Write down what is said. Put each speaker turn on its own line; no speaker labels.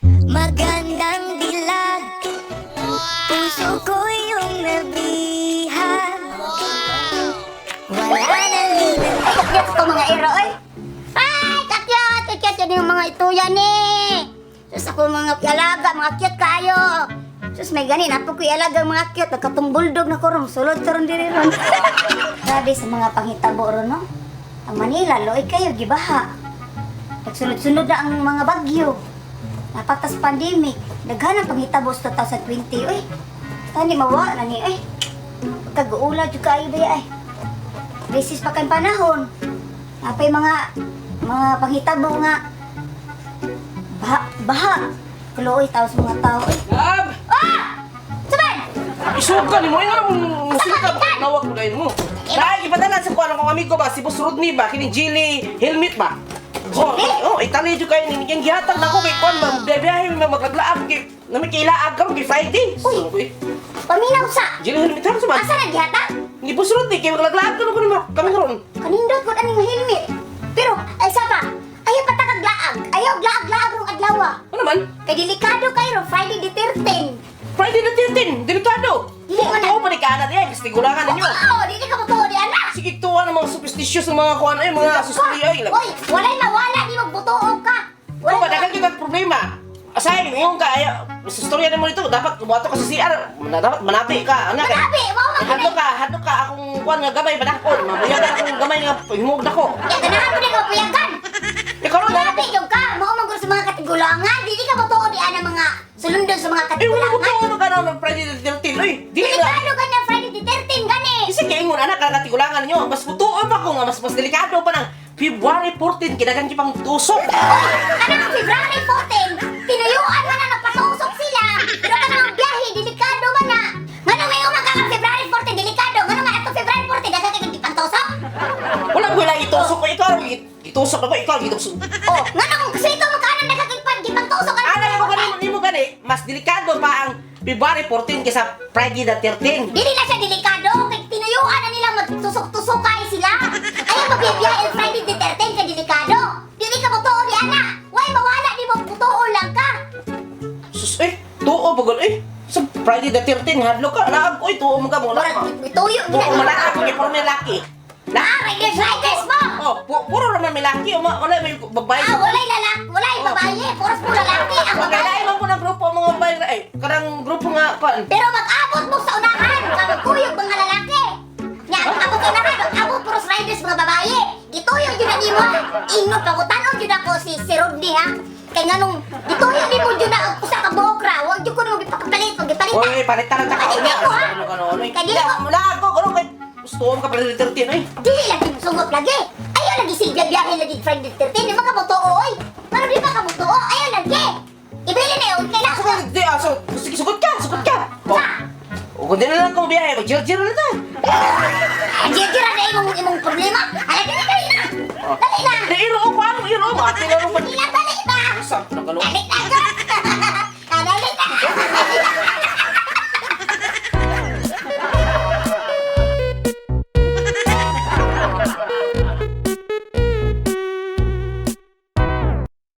Magandang dilag, puso ko yung nabihag. Wala nang lilang.
Ay, kakyat ko mga iro, oy. Ay, kakyat! Kakyat yun yung mga ituyan eh. Sus, ako mga alaga, mga cute kayo. Sus, may gani, napo ko'y alaga mga cute. Nagkatong bulldog na ko ron, sulod sa ron diri ron. Grabe sa mga panghitabo ron, no? Ang Manila, looy kayo, gibaha. Nagsunod-sunod na ang mga bagyo. Napatas pandemic. Daghan ang panghitabo sa 2020, oy. Tani mawa na ni, oy. Pagkaguula, jud kayo ba, ay. Crisis pa kang panahon. Napay mga panghitabo nga baha, baha. Kaluoy tao sa mga tao. Ay,
Lab!
ah! Sabay!
Isuga ni mo, nga mong musika ba? Nawag mo dahil mo. Dahil ipadala sa kuwan akong amigo ba, si Boss Rodney ba, kini Jilly helmet ba? Oh, oh, itali jud kayo ni yang gihatag nako kay kuan ba, biyahe mo maglaglaag kay nami kay ilaag karon kay Friday. Uy,
Paminaw sa!
Jilly helmet ha sa
Asa na gihatag?
Ni Boss Rodney kay maglaglaag karon kuno kami karon.
Kanindot ko aning helmet. Pero, ay saba, ayaw patakag laag. Ayaw laag-laag rong adlaw.
Ano man?
Kay delikado kayo rong Friday the 13.
Friday the 13, delikado.
Dili ko na.
Oo, pa ni kaana diya, kastigulangan ninyo.
Oo, dili ka matuo di anak.
Sige, tuwa ng mga superstitious ng mga kuan ay mga sustriya ay.
Oy, walay mawala di magbutuo ka.
Kung ba, daghang kita problema. Asay, ngayon ka, ay, sa storya na mo nito, dapat kumato ka sa CR, na, dapat manabi ka, anak.
Manabi, mao man
Hadlo ka, akong kuan nga gamay, panakon, mabuyagan akong gamay nga himog dako.
Ya, ganahan mo di ka puyagan.
Ikaw ron,
Manabi yung ka, mao man gud sa mga katigulangan. Dili ka matuo di ana mga sulundon sa mga
eh, wala mo
katigulangan.
to, ano ka na, Friday the 13, uy, dili na.
Delikado ka na Friday the 13 gani.
Kasi kaya ingon, anak, ang katigulangan ninyo, mas putuo pa ko nga, mas delikado pa ng February 14, kinagan pang tusok.
Oy, kanang February 14, tinuyuan man na nagpatusok sila. Pero kanang biyahe, delikado man na. Ngano may umaga kang February 14, delikado. Ngano man atong February 14, daghang kay gipantusok?
Wala ko lang itusok ko, ikaw, itusok ako, ikaw, itusok.
Oh, ngano kasi ito magkaanan daghang gipantusok ka.
Ana mo gani nimo gani, mas delikado pa ang February 14 kaysa Friday the 13.
Dili na siya delikado kay tinuyuan na nilang magtusok-tusokay sila. Ayaw magbibiyahe ang Friday the 13 kay delikado. Dili ka motoo ni ana. Way mawala di mo putuo lang ka.
Sus, eh, tuo bagol eh. Sa Friday the 13 hadlo ka, laag oy, tuo mo ka mo
Murag
laag.
tuyo
Tuo
gina.
malaag kay puro may laki.
Ah, riders riders mo.
Oh, puro naman may laki, uma, wala may babae.
Ah, walay lalaki, walay babae, puros po lalaki ang
Okay,
babae.
dahil man po ng grupo ang mga babae, eh, kanang grupo nga pan.
Pero mag-abot mo sa unahan, kamagkuyog mga lalaki. Nya, mag-abot sa unahan, mag-abot puros riders mga babae. Gituyo jud na nimo. Ingon pangutanon jud ako si si Rodney ha. Kay nganong gituyo nimo jud na og usa ka buok ra, wag jud ko nimo gipapalit, gipalit.
Oy, palitan na ta ka.
Ay, ko, ha?
Ano ka no? Ano?
Kay dili ko-
Laag ko, kuno kay gusto mo ka Friday the 13 oy.
Dili lagi sungot lagi. Ayaw lagi silbi biyahe lagi Friday the 13, di ba ka motoo oy? Pero di ba ka motoo? Ayaw lagi. Ibili na yun, kailangan
Sugot, di, ah, so, sige, sugot ka, sugot ka. Oh. O, kung di na lang kung biyahe, mag-jir-jir na ta.
Jira na imong imong problema. Ay, dali dali na.
Oh.
Dali na.
Di, iro ko, ano, iro, mati na rin.
Dali na, dali na.
Saan ko na
Dali na.